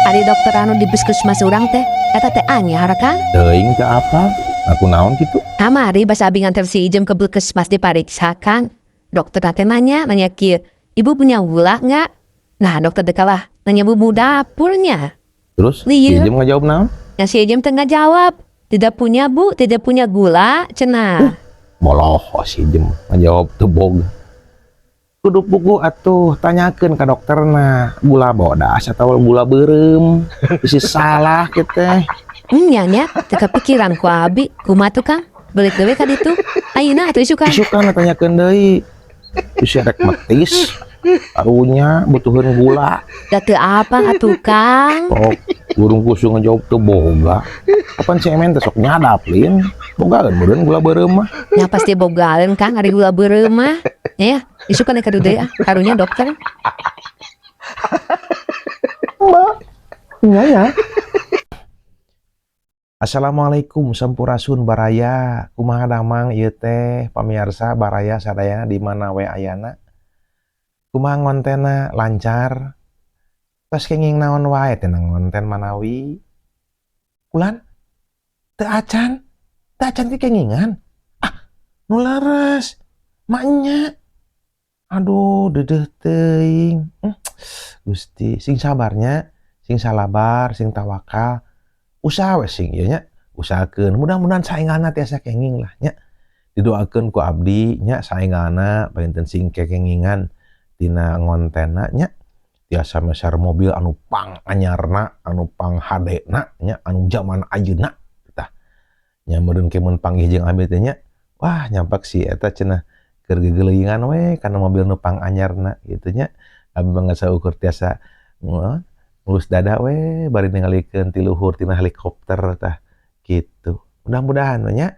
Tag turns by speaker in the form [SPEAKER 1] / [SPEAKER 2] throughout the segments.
[SPEAKER 1] Ari dokter anu di puskesmas urang teh, eta teh anyar, Kang?
[SPEAKER 2] Teuing, teu apa. Aku naon gitu?
[SPEAKER 1] Kamari basa abi nganter si Ijem ke puskesmas dipariksa, Kang. Dokter teh nanya, nanya kieu, "Ibu punya gula nggak?" Nah, dokter teh kalah nanya bumbu dapurnya.
[SPEAKER 2] Terus
[SPEAKER 1] Iya.
[SPEAKER 2] si Ijem ngajawab naon?
[SPEAKER 1] Yang si Ijem teh jawab, "Tidak punya, Bu, tidak punya gula," cenah.
[SPEAKER 2] Boloh si Ijem ngajawab teu boga. Kudu puguh atuh, tanyakeun ka dokterna, gula bodas atau gula beureum. Bisi salah kita.
[SPEAKER 1] Nya nya, teu kepikiran ku abi. Kumaha tuh, Kang? Balik deui ka ditu. Ayeuna atuh isukan.
[SPEAKER 2] Isukan tanyakeun deui. Bisi rek metis. Karunya butuheun gula.
[SPEAKER 1] Da teu apa atuh, Kang?
[SPEAKER 2] Oh, burung kusung ngejawab teu boga. Kapan si Emen teh sok nyadap, Lin? Boga kan meureun gula beureum mah.
[SPEAKER 1] Ya pasti bogaeun, Kang, ari gula beureum mah. Ya, isukan ka deui ah, karunya dokter.
[SPEAKER 2] Mbak, iya ya. Assalamualaikum, sampurasun baraya. Kumaha damang ieu teh, pamiarsa baraya sadayana di mana we ayana? Kumaha ngontena, lancar? Tos kenging naon wae teh ngonten manawi? Kulan? Teu acan? Teu acan kekengingan? Ah, nu leres. Maknya. Aduh, deudeuh teuing. Gusti, sing sabarnya, sing salabar, sing tawakal. Usaha we sing ieu nya, usahakeun. Mudah-mudahan saengalna tiasa kenging lah nya. Didoakeun ku abdi nya, saengalna panginten sing kekengingan tina ngontenna nya. Tiasa meser mobil anu pang anyarna, anu pang HD-na nya, anu zaman ayeuna tah. Nya meureun ke mun panggih jeung abi teh nya, wah, nyampak si eta cenah keur gegeleuingan we kana mobil nu pang anyarna gitu nya. Abi mah saukur tiasa ngelus dada we bari ningalikeun ti luhur tina helikopter tah gitu. Mudah-mudahan we nya.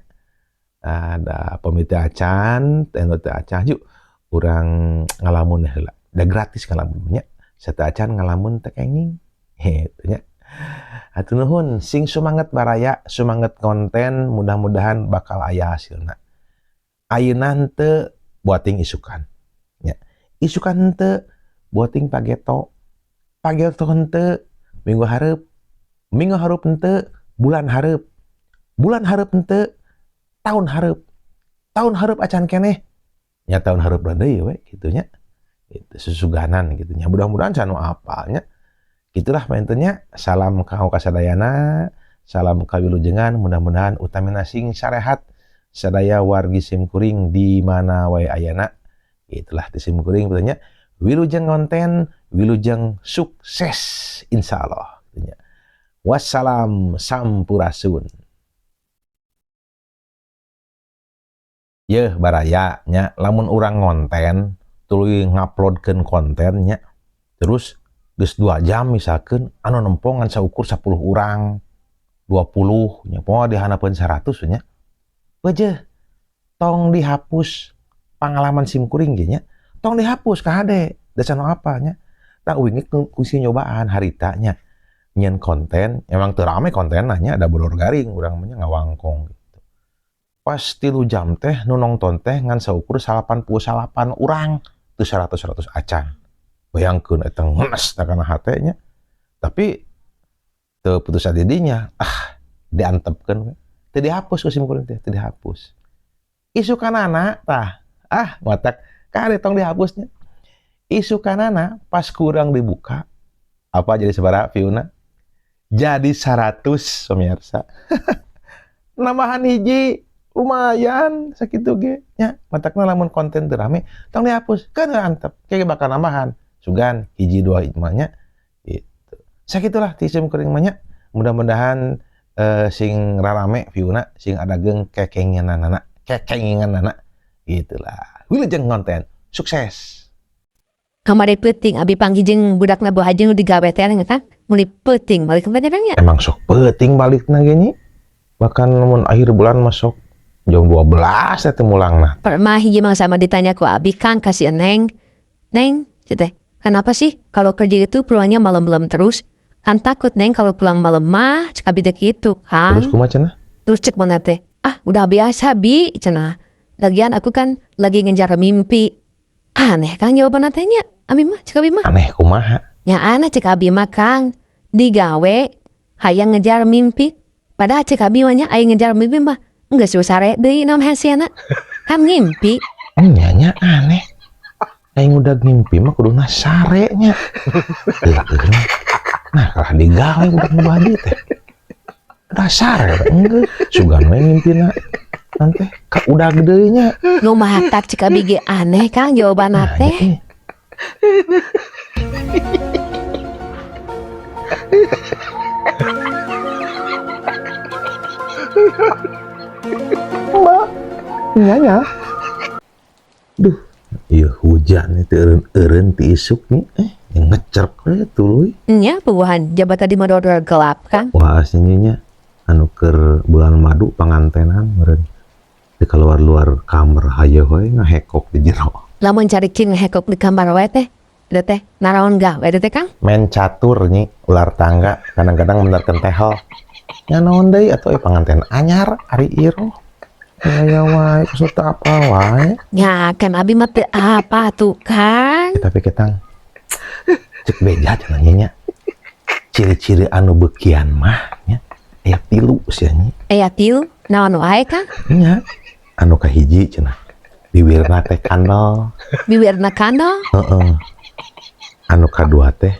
[SPEAKER 2] Ada pamit acan, teh teu acan, yuk urang ngalamun heula. Da gratis ngalamun nya. Sateuacan ngalamun teh kenging. Kitu nya. Hatur nuhun, sing sumanget baraya, sumanget konten, mudah-mudahan bakal aya hasilna. Ayeuna henteu, boting isukan nya. Isukan henteu, boting pageto. Pageto henteu, minggu hareup. Minggu hareup henteu, bulan hareup. Bulan hareup henteu, tahun hareup. Tahun hareup acan keneh. Nya tahun hareup deui we kitu nya. Itu susuganan gitu nya. Mudah-mudahan can apal nya. Gitulah nya. Salam kanggo kasadayana, salam kawilujengan, mudah-mudahan utamina sing sarehat sadaya wargi simkuring di mana wae ayana. Itulah di simkuring nya. Wilujeng konten, wilujeng sukses insyaallah. Wassalam, sampurasun. Yeuh baraya nya, lamun urang ngonten tuluy nguploadkeun kontennya, terus geus 2 jam misalkan, anu nempo ngan saukur 10 urang, 20 nya, poho dihanapeun 100 nya. Beujeun tong dihapus pengalaman simkuring ge nya, tong dihapus kahade da can apa nya. Tah, uing ge kungsi nyobaan harita nya, nyieun konten emang teu rame kontenna nya, da bodor garing urang mah nya, ngawangkong gitu. Pas 3 jam teh nu nongton teh ngan saukur 89 urang, teu 100 100 acan. Bayangkeun eta ngenes kana hate nya, tapi teu putus asa didinya, ah, diantepkeun we, teu dihapus ku simkuring teh, teu dihapus. Isukanana tah, ah, matak kade tong dihapusnya. Isukanana pas kurang dibuka, apa jadi sabaraha view-na? Jadi 100, pemirsa. Nambahan hiji, lumayan sakitu ge nya. Matakna lamun konten teu rame tong dihapus kan, antep kayak bakal nambahan sugan hiji dua mah nya gitu. Sakitulah ti simkuring mah nya. Mudah-mudahan sing rarame view-na, sing adageung kekenginganana, kekenginganana gitulah. Wilujeng konten, sukses.
[SPEAKER 1] Kamari peuting abi panggih jeung budakna Bu Haji nu digawe teh kan, meuli peuting balik ke nya.
[SPEAKER 2] Emang sok peuting balikna ge nya, bahkan lamun akhir bulan masuk jam 12 teh mulangna.
[SPEAKER 1] Pernah hiji mah sama ditanya ku abi, Kang, kasih Neng, "Neng," teh, "kenapa sih kalau kerja itu pulangnya malam-malam terus? Kan takut, Neng, kalau pulang malam mah," cek abi teh gitu kan.
[SPEAKER 2] Terus kumaha cenah?
[SPEAKER 1] Terus cek mana teh, "Ah, udah biasa, Bi," cenah. "Lagian aku kan lagi ngejar mimpi." Aneh kan jawaban teh nya, abi mah, cek abi mah.
[SPEAKER 2] Aneh kumaha?
[SPEAKER 1] Ya aneh cek abi mah, Kang. Digawe hayang ngejar mimpi. Padahal cek abi mah nya aya ngejar mimpi mah geus we sare deui naon hesena. Kan ngimpi.
[SPEAKER 2] Nya nya aneh. Aing udah ngimpi mah kuduna sare nya. Nah, kalah digawe udah nu haji teh. Udah sare enggeus sugan we ngimpina. Nanti ka udah gede nya.
[SPEAKER 1] Nu matak cek abi ge aneh Kang jawabanna
[SPEAKER 2] Nah,
[SPEAKER 1] teh.
[SPEAKER 2] nya, Mbak, nya. Duh, iya hujan itu eureun-eureun ti isuk nih. Yang ngecerk we tuluy.
[SPEAKER 1] Nya puguhan jaba tadi mah dodol gelap Kang.
[SPEAKER 2] Wah, aslinya nya anu keur bulan madu pangantenan meureun. Di keluar-luar kamar hayo we ngahekok di jero.
[SPEAKER 1] Lamun cari king ngahekok di kamar we teh. Eta teh naraon gawe eta teh Kang?
[SPEAKER 2] Main catur nyi, ular tangga, kadang-kadang benerkeun tehel. Nya naon deui atuh panganten anyar ari iroh. Aya wae kusut apa wae.
[SPEAKER 1] Nya kan abi mah teu apa tuh Kang.
[SPEAKER 2] Tapi ketang cek beja cenah nya. Ciri-ciri anu beukian mah nya aya tilu sia nya.
[SPEAKER 1] Aya tilu naon wae Kang?
[SPEAKER 2] Nya anu kahiji cenah bibirna teh kandel.
[SPEAKER 1] Bibirna kandel?
[SPEAKER 2] Heeh. Anu kadua teh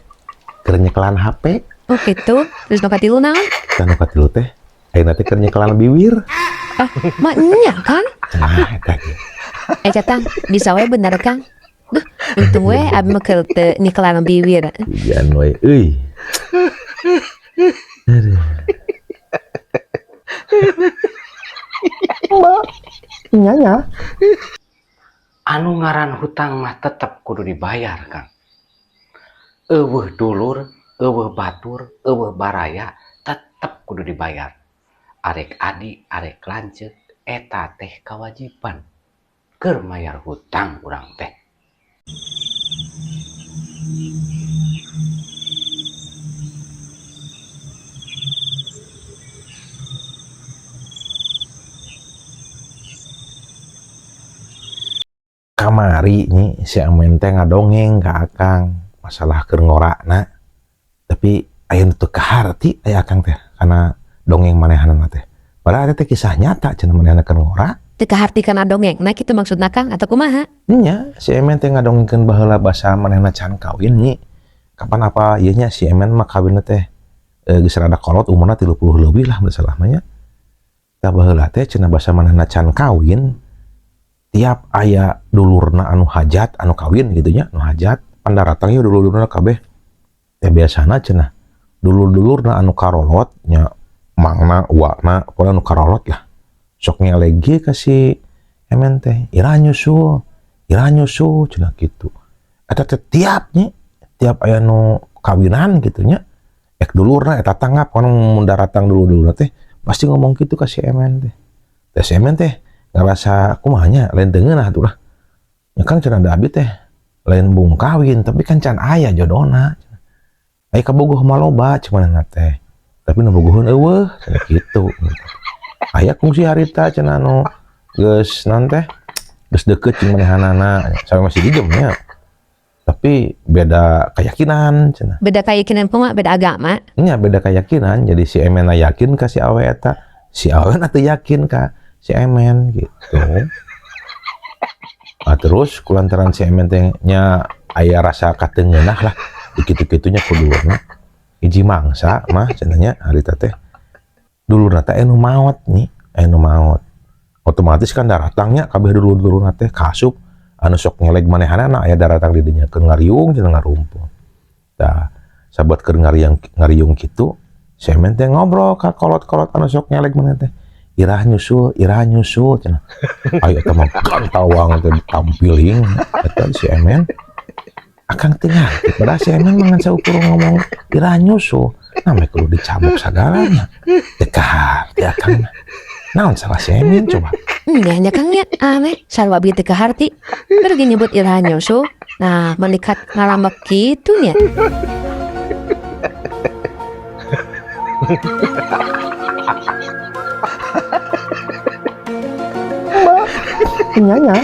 [SPEAKER 2] keur nyekelan HP.
[SPEAKER 1] Oh gitu. Terus nu katilu naon?
[SPEAKER 2] Anu katilu teh ayeuna teh keur nyekelan bibir.
[SPEAKER 1] Ah, mah nya Kang.
[SPEAKER 2] Cenah eta ge.
[SPEAKER 1] Catang bisa we bener Kang. Duh, untung we abi mah keur teu nyekelan bibir.
[SPEAKER 2] Hujan we euy. Aduh. Mbak, nya nya.
[SPEAKER 3] Anu ngaran hutang mah tetep kudu dibayar Kang. Eueuh dulur, eueuh batur, eueuh baraya tetep kudu dibayar. Arek adi, arek lanceuk eta teh kewajiban keur mayar hutang urang teh.
[SPEAKER 2] Kamari nyi si Amen teh ngadongeng ka Akang masalah keur ngorakna, tapi aya nu teu kaharti aya Akang teh kana dongeng manehanna teh. Padahal eta teh kisah nyata cenah manehna keur ngora.
[SPEAKER 1] Teu kaharti kana dongeng, nah kitu maksudna Kang atau kumaha?
[SPEAKER 2] Nya, si Emen teh ngadongengkeun baheula basa manehna can kawin nyi. Kapan apa ieu nya si Emen mah kawinna teh geus rada kolot umurna 30 leuwih lah mun salah mah nya. Tah baheula teh cenah basa manehna can kawin tiap aya dulurna anu hajat anu kawin gitu nya, anu hajat pandaratang ieu dulur-dulurna kabeh. Teh biasana cenah dulur-dulurna anu karolot nya mangna uakna pokona anu karolot lah. Sok ngelege ka si Emen teh, iraha nyusul, iraha nyusul cenah kitu. Eta teh tiap nya, tiap aya nu kawinan gitu nya, ek dulurna eta tanggap pokona mun daratang dulur-dulurna teh pasti ngomong kitu ka si Emen teh. Teh si Emen teh ngerasa kumaha nya lain teu ngeunah atuh lah. Nya kan cenah da abi teh lain bung kawin tapi kan can aya jodona. Aya kabogoh mah loba cek manehna teh. Tapi nu bogoheun eueuh cenah kitu. Aya kungsi harita cenah nu geus naon teh geus deukeut jeung manehanana sampai masih dijem nya. Tapi beda keyakinan cenah.
[SPEAKER 1] Beda keyakinan kumaha? Beda agama?
[SPEAKER 2] Nya beda keyakinan. Jadi si Emen yakin ka si awe eta, si awe na teu yakin ka si Emen gitu. Nah, terus kulantaran si Emen teh nya aya rasa kateungeunah lah dikitu-kitunya kudulurna. Hiji mangsa mah cenah nya harita teh dulurna teh anu maot nih, anu maot. Otomatis kan daratangnya kabeh dulur-dulurna teh kasup anu sok ngeleg manehanana aya daratang di dinya keur ngariung cenah ngarumpul. Tah sabat keur ngariung kitu si Emen teh ngobrol ka kolot-kolot anu sok ngeleg maneh teh. Irah nyusul cenah. Ayo eta mah gantawang teh tampiling eta si Emen. Akang teu ngarti padahal si Emen mah ngan saukur ngomong irah nyusul. Nah, meh kudu dicabok sagalana. Teu kaharti akang mah. Naon salah si Emen coba?
[SPEAKER 1] Nya nya Kang nya aneh sarua abi teu kaharti. Baru ge nyebut irah nyusul. Nah, menikat ngarambek kitu nya.
[SPEAKER 2] Mbak, nya nya.